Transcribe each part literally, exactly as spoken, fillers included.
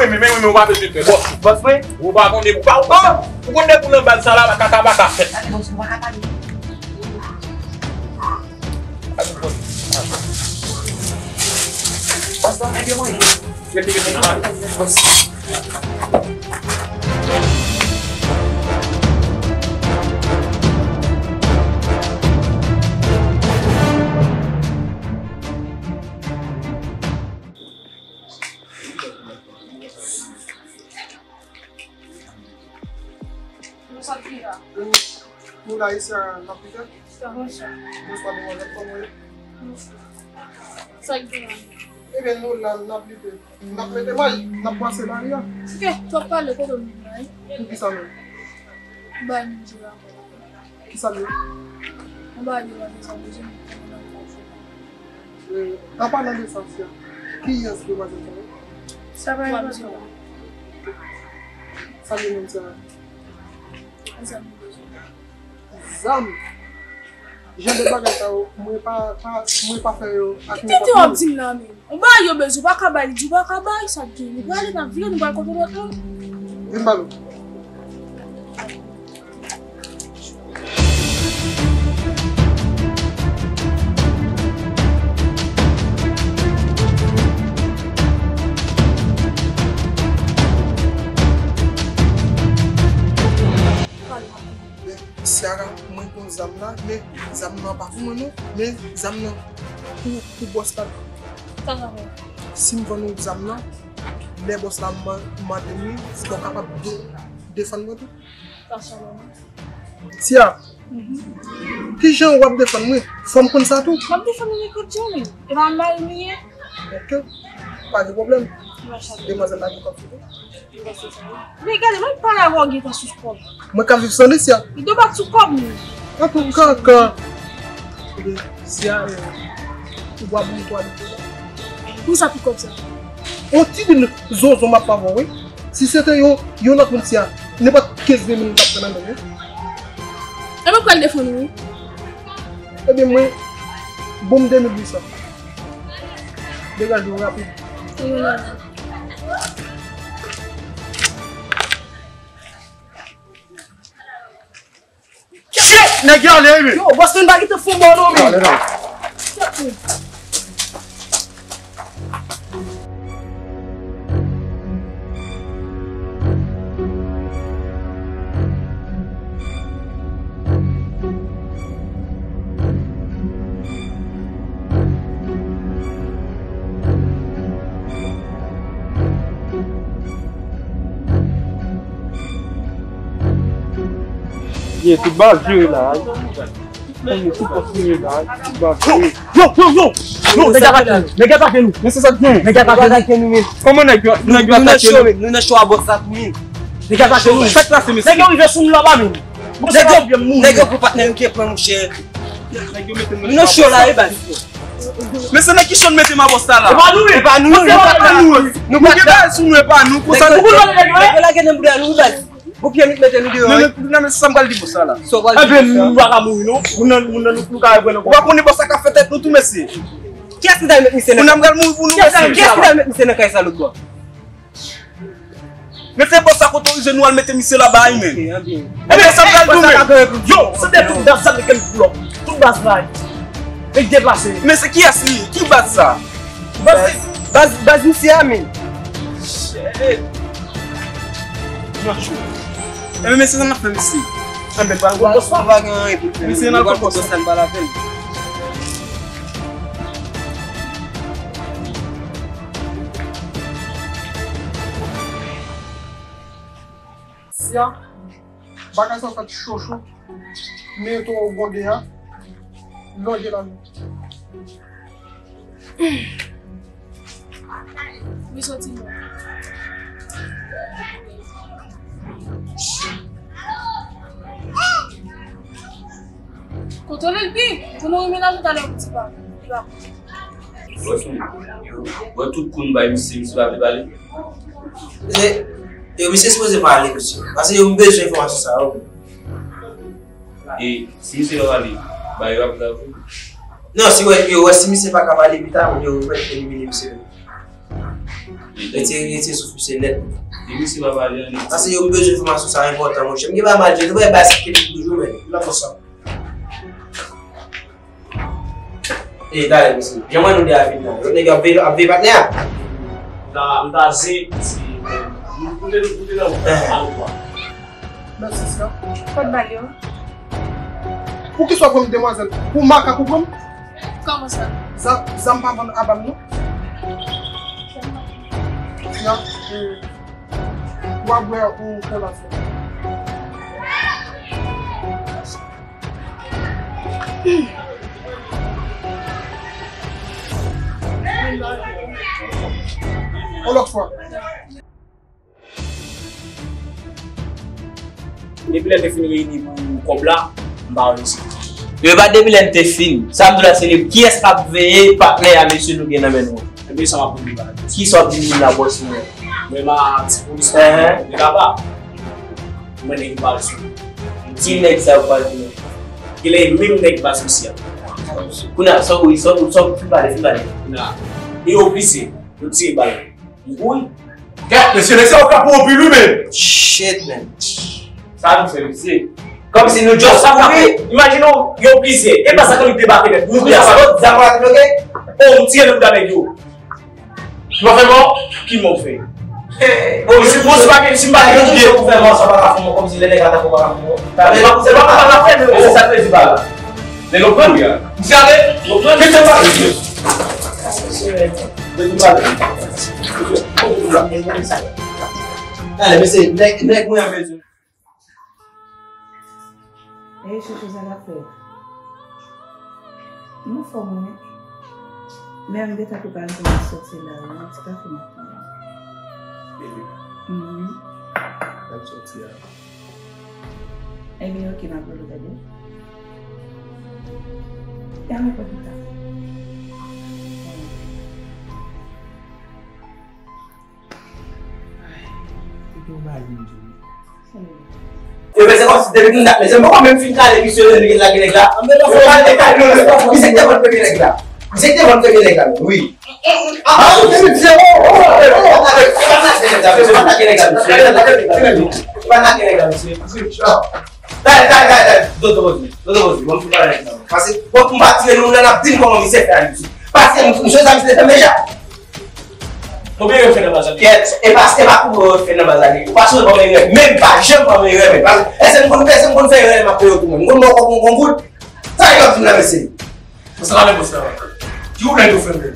Men, men, men, ou pa bezwen pè, bòs. Bòs mwen? Ou pa konnen, ou pa, ou pa, ou konnen pou nan bal sa la, kaka pa ka fèt. Gade, bòs, ou pa ka pale. Bòs la, nèg yo manje. Rete, rete, rete. Bòs. Nou sot ki la? Nou la isi a, n ap pike. Sa bon, sa. Bonswa, demwazèl, kòman w ye? Sa k gen la? Ebyen, nou la, n ap lite. N ap mete may, n ap pase lari a. Ok, twòp pale, kote w menm la, wi? Poukisa menm? Bay moun di la. Kisa l ye? Anba de la, mezanmi, je m konnen nan kafou. Eh, an palan de sa, Sia, kiyès demwazèl sa yo? Sa pa enpòtan. Sa gen menm sa. Zam. Zam? Jan de bagay sa yo, mwen pa, pa, mwen pa fè yo ak nenpòt moun. Tete w ap di m la menm. Ou bay yo bezwen, ou pa ka bay, li di ou pa ka bay, sa k gen? Nou prale, n ap vire, nou pral kote lòt la. Vin ba nou. Siara, mwen pran zam la, men zam nan pa pou mwen non, men zam nan pou, pou bòs la. Sa sa fè? Si m vann ou zam nan, lè bòs la ma-, mande m li, èske w kapab de-, defann mwen tou? Sa sa fè? Sia, kijan w ap defann mwen? Fò m konn sa tou. M ap defann ou nenpòt jan, men. E pa mari m li ye? Ok. Pa gen pwoblèm. Demwazèl la gen kòb sou li. Men gade, mwen pale avè w gentan sou kòb. Mwen ka viv san li, Sia. Li dwe bat sou kòb, men. An tou kaka. Ebyen, Sia, eh, ou pa bon twa li. Pou sa pou kòb sa? On ti bil zonzon m ap avè w, wi. Si se te yon, yon lòt moun, Sia, nenpòt kenz mil m t ap pran nan men w, wi. E mwen pral defann ou, wi. Ebyen, mwen, bon, m de mil uit san. Degaje w rapid. Shit! Nèg yo ale, wi. Yo, bòs, men pa kite fon bò non, men. Ale, ale. Ye, tout baz vire la. Tout baz vire. Yo, yo, yo! Yo, nèg atake nou. Nèg atake nou. Men se sa k gen. Nèg atake nou. Kòman nèg yo, nèg yo atake nou? Nou nan cho a bòs la tou, men. Nèg atake nou. Sa k pase, mesye? Nèg yo rive sou nou laba, men. Nèg yo, nèg yo pran patnè nou ki pran, monchè. Nou nan cho la, e baz. Men se nèg ki cho mete m a bòs la la. E pa nou, e pa nou, nou pa nou. Nou gen bagay sou nou, e pa nou. Konsa nou. Nèg yo lage nan bouda nou, baz. Bouke nou mete nou deyò, wi. Men, men, men, men, sa m pral di bòs la la. Sa w pral di bòs la? Ebyen, nou pa ka mouri, non. Moun nan, moun nan, nou, nou ka reprann ankò. Ou pa konnen bòs la ka fè tèt nou tou, mesye. Kiyès ki t al met misye nan kay sa? Moun nan pral mouri pou nou, mesye. Kiyès ki t al met misye nan kay sa lòt bò? Men se bòs la k otorize nou al mete misye laba a, men. Ebyen, sa m pral di w, men. Yo, se de tout baz sa, men kel blòk. Tout baz la. Li deplase. Men se kiyès li? Ki baz sa? Baz, baz, baz misye a, men. Shit. Mwen cho. Ebyen, mesye, sa n ap fè, mesye? Anben, pral gwo bòs la. Pa gen anyen pou fè. Mesye, n al gwo bòs la, n pa lapenn. Sia, bagay sa fèt cho cho. Men to ou gode a. Lonje la. Li soti non. Kontwole l byen. Pou nou rive nan talè pou ti pa. Li pa. Wè tout kou m bay misye, misye pa vle pale. Yo, misye sipoze pale, mesye. Paske yo, m bezwen enfòmasyon sa yo. E si misye pa pale, ba yo ap grave. Non, si wè, yo wè si misye pa ka pale pita, yo mèt elimine misye. Retire, retire souf misye nèt. E misye pa pale annik. Paske yo bezwen enfòmasyon sa enpòtan, monchè. M gen pa mal jwe, nou bay bay sa ki toujou, men. La konsa. E, talè, mesye. Jan mwen nou de a vin la. Lòt nèg yo ap veye, ap veye patnè a. M ta, m ta zen, si, nou koute, nou koute nan wout la, pa nou kwa. Mèsi, sè. Kot bal yo? Poukisa w pran m demwazèl? Pou makak ou pran m? Kòman sa? Zam, zam pa vann a bal, non? Ya, e, w ap wè ou fè l ase. Yon lòt fwa. Depi lè n te fin reyini pou kòb la, m pa wè misye. Yo, e pa depi lè n te fin. Sa m di w la, se li. Kiyès k ap veye patnè a mesye nou gen nan men nou an? Ebyen, sa m ap di w la. Kisa w ap di m la, bòs mwen? Mwen, ma ti polis la, Ehn. Li laba. Mwen, nèg pal sou. Ki nèg sa yo pral di nou? Genlè e menm nèg baz misye a. Kounye a, sa w, sa w, sa w, fin pale, fin pale. Kounye a, e yo plizyè, yo tire bal. Li kouri. Gad, mesye, mesye, ou ka pran anpil, wi, men. Shit, man. Sa nou fè, mesye? Kòmsi nou just kouri. Imajine w, yo plizyè. E pa sa ke nou debake nèt. Nou plizyè, sa lòt zam la te bloke. Oh, m tire nan bouda nèg yo. Ki pa fè mò? Ki mò fè? Oh, si, bon, si pa gen, si m pa gen byen pou fè mò, sa pa ka fè mò, kòmsi lè nèg la ta fè, pa ka fè mò. Se pa, se pa, se pa, se sa k vle di pa la. Nèg yo pran li a. Misye ale. Yo pran li. Kite pa. Talè, mesye, nèg, nèg mwen an bezwen. E chouchou, sa k ap fèt? M anfòm, wi. Men m gentan pral kòmanse sòti la, wi, yon ti kafe m ap pran. Bebe. Mhm. N ap sòti a. Ebyen, oke, m ap rele w, tande. Dam, e pa pita. Ay, se te yon bagay m di w. Yo, men se kòmsi depi nou dat, men se m poko menm fin kale misye, lè li gen lage nèg la. Yo pral dekale nou, misye ki te vann premye nèg la. Misye ki te vann premye nèg la, wi. Ah, ou te met zewo. Se pa lage nèg la, misye. Se pa lage nèg la, misye. Talè, talè, talè, talè. Dodo poze, dodo poze. Bon, fin pale nèg la. Paske, bon, pou m pa tire nou, n ap di m kòman misye fè a, misye. Paske, misye sa, misye te fè deja. Konbyen yo fè nan baz la? Kèt, e pa, e pa pou yo fè nan baz la. Ou pa sot ban m erè, menm pa janm ban m erè, men. Paske, èske m konn, èske m konn fè erè, m ap peye yo tou, mwen. M konn ba w kòb, m konn goud. Sa yo ap di m la, mesye. Bon, sa va, men, bon, sa va. Ki ou nèg yo fè, men?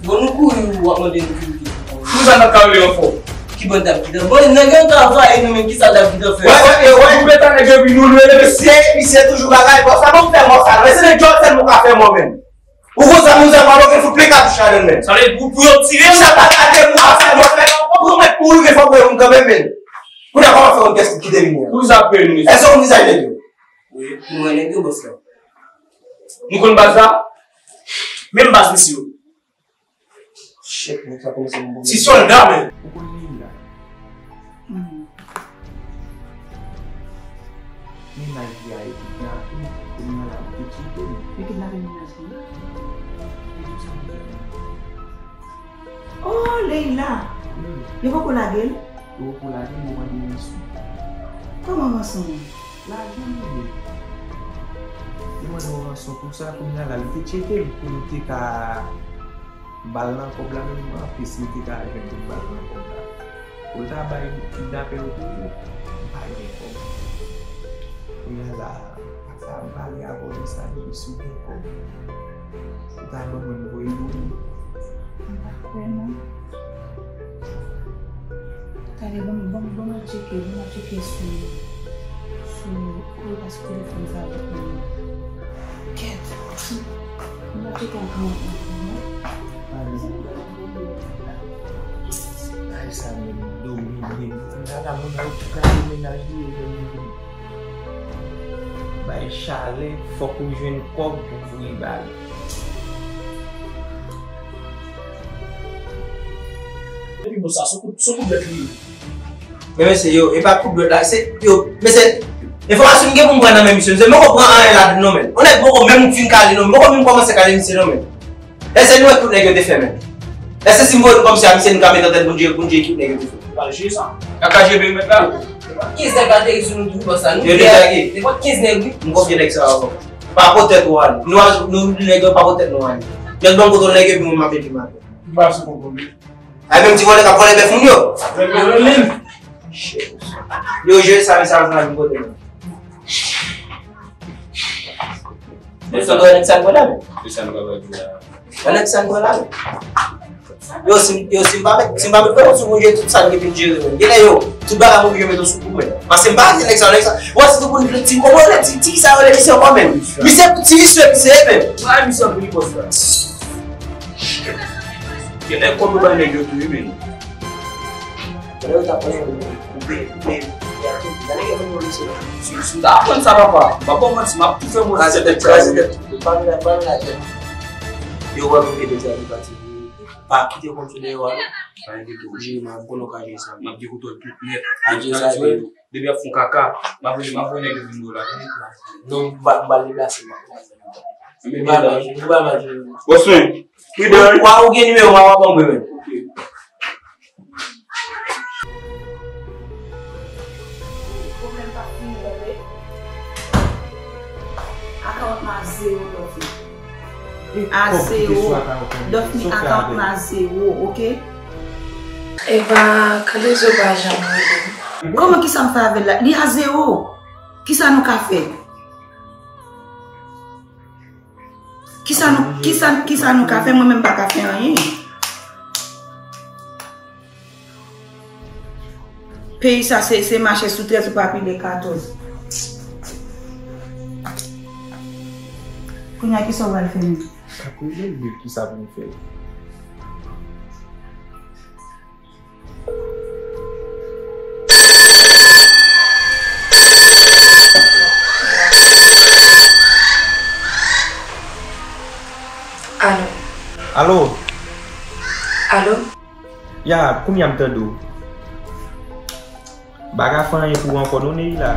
Bon, nou kouri, ou ap mande nou ki, ki. Pou sa n ap ka rele ranfò? Ki bann dam ki dan? Bon, nèg yo travay, nou menm, ki sa dam ki dan fè? Wè, wè, wè. Nou mete nèg yo, epi nou lwe, mesye, misye toujou bagay, bòs la, bon, fè mò sa, non, men se nèg yo sèlman ka fè mò, men. Ou konn sa moun sa pa gen fout plen katouch ladan l menm. Sa vle di pou, pou yo tire. Sa pa gade moun ap fè mò fè. Ou pran mèt pou rive fò pou moun kanmenm men. Kounye a kòman fè moun kès ki te vini an? Pou sa pe nou. Èske ou vizaj nèg yo? Wi, nou wè nèg yo bòs la. Nou konn baz la? Menm baz misye yo. Shit, moun sa kòmanse moun. Si sòlda men. Ou konn li la. Mhm. Mennaj li a ekip la, kounye a la li te kite m. Ekip la te mennaj li? Oh, Leila! Wi. Yo poko lage l? Yo poko lage l, yo mande m ranson. Kòman ranson? Lajan li ye. Yo mande m ranson pou sa, kounye a la li te tcheke m pou m te ka ba l nan kòb la, men m ranplis li te ka jwenn pou m ba l nan kòb la. Pou l ta bay kidnapè yo toujou, m pa gen kòb. Kounye a la, sa m pale avè w de sa, depi si w gen kòb, ou ta ban mwen m voye pou ou. M pa kwè non. Talè, ban m, ban m, ban m al tcheke, ban m al tcheke sou, sou, oh, paske telefòn sa avèk mwen. Kèt! M pa tcheke ak mwen, non. Ay, sa menm domine. Gade moun nan ki gade mennaj li, yo menm bay chalè, fòk ou jwenn kòb pou voye ba li. Depi bon sa, sou kout, sou kout dwèt li ye. Men mesye, yo, e pa kout dwèt la, se, yo, mesye, enfòmasyon m gen pou m pran nan men misye, misye, m poko pran anyen ladan non, men. On nèg poko menm fin kale non, m poko menm kòmanse kale misye non, men. Èske nou wè tout nèg yo te fè, men? Èske si m voye nou kòmsi a misye, nou ka met nan tèt Bondye, Bondye ekip nèg yo tou? Ou pral jije sa? Kaka jebe met la. Nenpòt kenz nèg ateri sou nou tou, bòs la. Nou Yo deja gen. Nenpòt kenz nèg, wi. M konfye nèg sa yo. Pa potèt ou ale. Nou, nou, nèg yo pa potèt nou ale. Nèg ban m kontwòl nèg yo, epi mwen m ap epi m ale. Ou pa sou konprann. Ay, menm ti vòlè k ap vòlè bèf moun yo. Menm yo lil. Yo jwe sa, men sa, sa vin kote nou. Yo sa, nèg sa n pral la, men. Yo sa n pral la. Nèg sa n pral la, men. Yo, si, yo, si m pa met, si m pa met kòm sou Bondye, tout sa n gen pou n jere, men. Genlè yo, tout bagay mwen yo met sou kou, men. Paske m pa di nèg sa, nèg sa. Wè, se tout moun ti, kòman nèg ti, ti sa yo, nèg sa yo, men. Misye, ti visye, misye, men. Wè, misye, pou li pòs la. Genlè kòb yo bay nèg yo tou, wi, men. Lè yo ta pran yo, koupe, koupe, koupe a tou. Gade kè moun yo lese. Si, si m ta aprann sa, papa, m pa ba w manti, m ap tou fè mwen kraze tèt, kraze tèt. Ban m la, ban m la tèt. Yo wè pou kite sa li pati. Pa kite kòm sou dèyè w, non. Pa enkyete w. Jere, man, m konnen w ka jere sa. M ap dekoute w tout nèt. A jere sa, depi ap fon kaka, m ap voye, m ap voye nèg yo vin la. Non, m pa, m pa deplase, man. Bòs mwen, prudent. Wa, ou gen nimewo, wa, wa, ban mwen, men. Pwoblèm pa fini, tande. Account mwen a zewo, Dofmy. A zewo. Dofmy, account mwen a zewo, oke? Eva, Kalezo pa janm rele m. Kòman, kisa m fè avè l la? Li a zewo. Kisa nou ka fè? Kisa nou, kisa, kisa nou ka fè? Mwen menm m pa ka fè anyen. Peyi sa se, se mache sou trèz ou pa pile katòz. Kounye a kisa w pral fè menm? Apre nou di kisa pou nou fè. Alo. Alo. Alo. Ya, kounye a m tande w. M pa ka fè anyen pou ou ankò non, Neila.